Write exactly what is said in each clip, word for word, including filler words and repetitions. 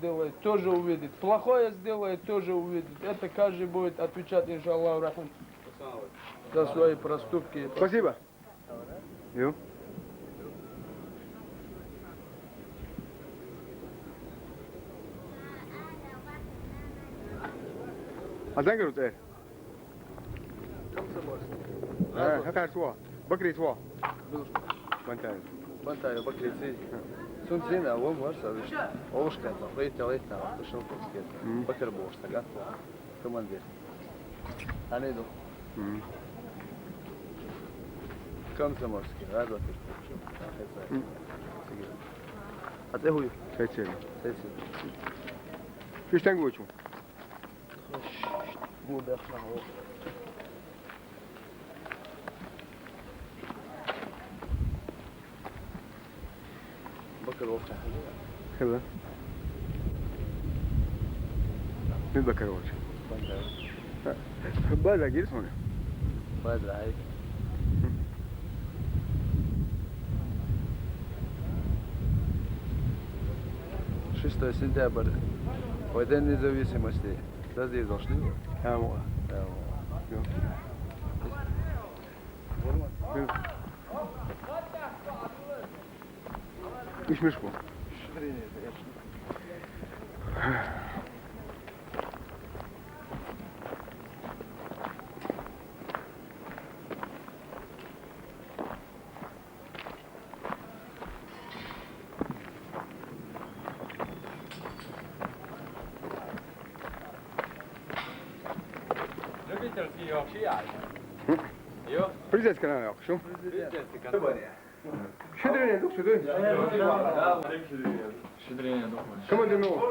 сделает, тоже увидит. Плохое сделает, тоже увидит. Это каждый будет отвечать, иншаллаху рахим, за свои проступки. Спасибо. Ю. А так говорю, э, Комсомольский. Э, какая слово? Бакрит слово. Был. Бантаю. Бантаю, бакрит. Сунцина, вон, вон, савишта. Овушка, лейта, лейта, Шелковский. Мгм. Бакр Бошта, гатта. Командир. Ани ду. Мгм. Комсомольский, радио. Мгм. А ты хуй? Сетин. Сетин. Фиштанг вучу? Бу бехна хо. Бакар Вовка. Хила. Мин Бакар Вовка? Бадра. Бадра гирсона? Бадра, ай. Шестой сентябрь. Ой, День независимости. Дас дирзошли? Хьамуа. Хьамуа. Ю. Ю. Ишмешку. Любительский вообще, а? Ё? Президентский, наверное, шу? Президентский канал. Шидрине дух, шидрине. Шидрине дух. Командир, ну.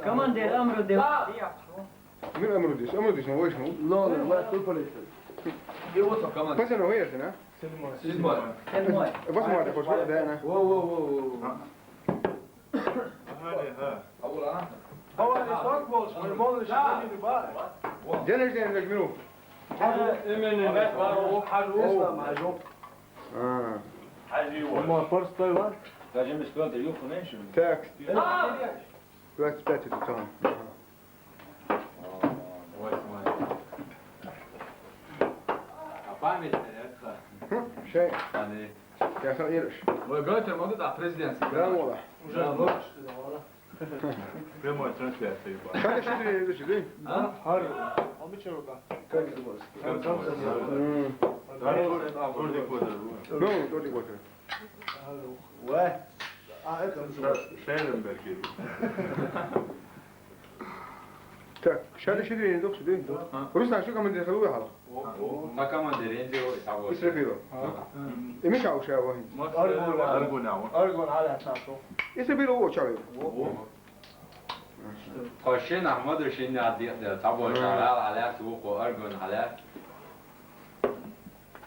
Командир, амру де. Мир амру диш, амру диш, ну, вайш, ну. Ло, ло, вай, тут полиция. И вот он, командир. Пацаны, вы это, да? Седьмой. Седьмой. Восьмой, да, пошёл, да, да. Во, во, во, во, во. Ага, ага. Давай, сок больше, мы молодцы, да. День рождения, нажму. Именно. Ислам, Хажу. А. Хажи, вот. Ма, простой, ва? Даже мы с кем-то, Илюха, меньше. Так. Двадцать пять это там. Ага. Восьмой. А память, наверное. Хм, шей. Ани. Я сам ирыш. Вы говорите, могу, да, президентский. Да, мола. Уже больше, да, мола. Прямой трансляция, ебать. Как ещё две, ещё две? А? Хар. Обычно рука. Как это может? Как это может? М. Второй, а, второй квартал. Ну, второй квартал. Ва. А, это уже. Шеренберг. Так, сейчас ещё две, не только сюда. А. Руслан, что командир халуя хала? О, о, на командире, не делай, того. Исрафилов. А. Имя Шаушева. Аргун. Аргун, а. Аргун, а, да, Сашо. Исрафилов, о, человек. О, о. Хошен Ахмад, Шин Адият, да, того, Шарал, Аляс, Вуко, Аргун, Аляс.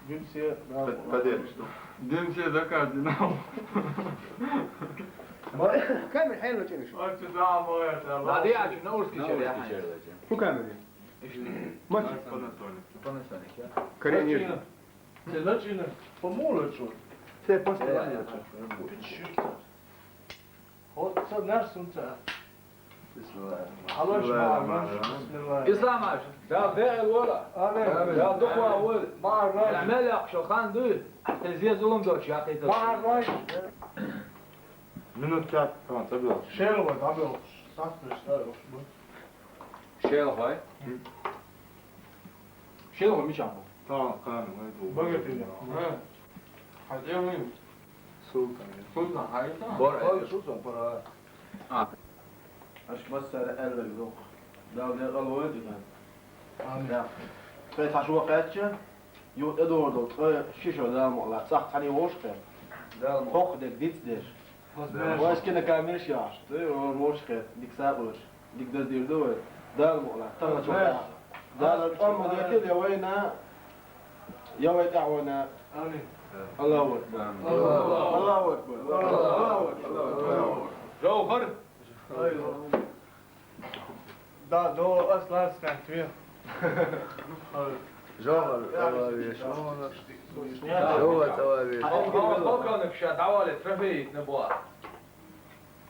Дымсе, да. Под-, поддержку. Дымсе за кардинал. Камера, хай лучше. А что, да, моя, да. Да, да, я на урский. На урский чё, я? Чё, да, чё? Ну, камера. Мать. Panasonic. Panasonic, я. Корея нет. Зачем? Ты зачем? Помолодь, что? Ты постоянно. Э, чё? Ты чё? Хо, со, наш сунца. Бисмиллахир-рахманир-рахим. Аллах, бисмиллахир-рахманир-рахим. Бисмиллах. Ислам аш, да, бегӀ вара. Амин. Да, духва вара. Марвай. Амел яхшо хан ду. Тезе зулум доч, я хита. Марвай. Минут пять, он забил. Шел, вот, забил. Сас представил. Шел, хай. М. Шел, мичам. Та, кан, вай, ду. Богатырь. А. Хозяин. Султан. Султан, хайта? Бор, Бор, э, Султан, пора. А. Аш массара эллер дох. Дал де алвой диган. Амин. Да. Пе ташуа кача. Ю эдордо, э, шишо да мола, цах тани вошка. Да, мо. Хох де диц деш. Ваське на камерш яш. Ты вошка, дикса вошка. Дик дас дирдуве. Дал мула, тала чола. Дал ам дехил я вайна. Я вай та вайна. Амин. Аллаху акбар. Аллаху акбар. Аллаху акбар. Аллаху акбар. Жавхар. Да, до асларская тве. Жавхар, Аллаху акбар. Жавхар, Аллаху акбар. Полковник ша давали трофей на была.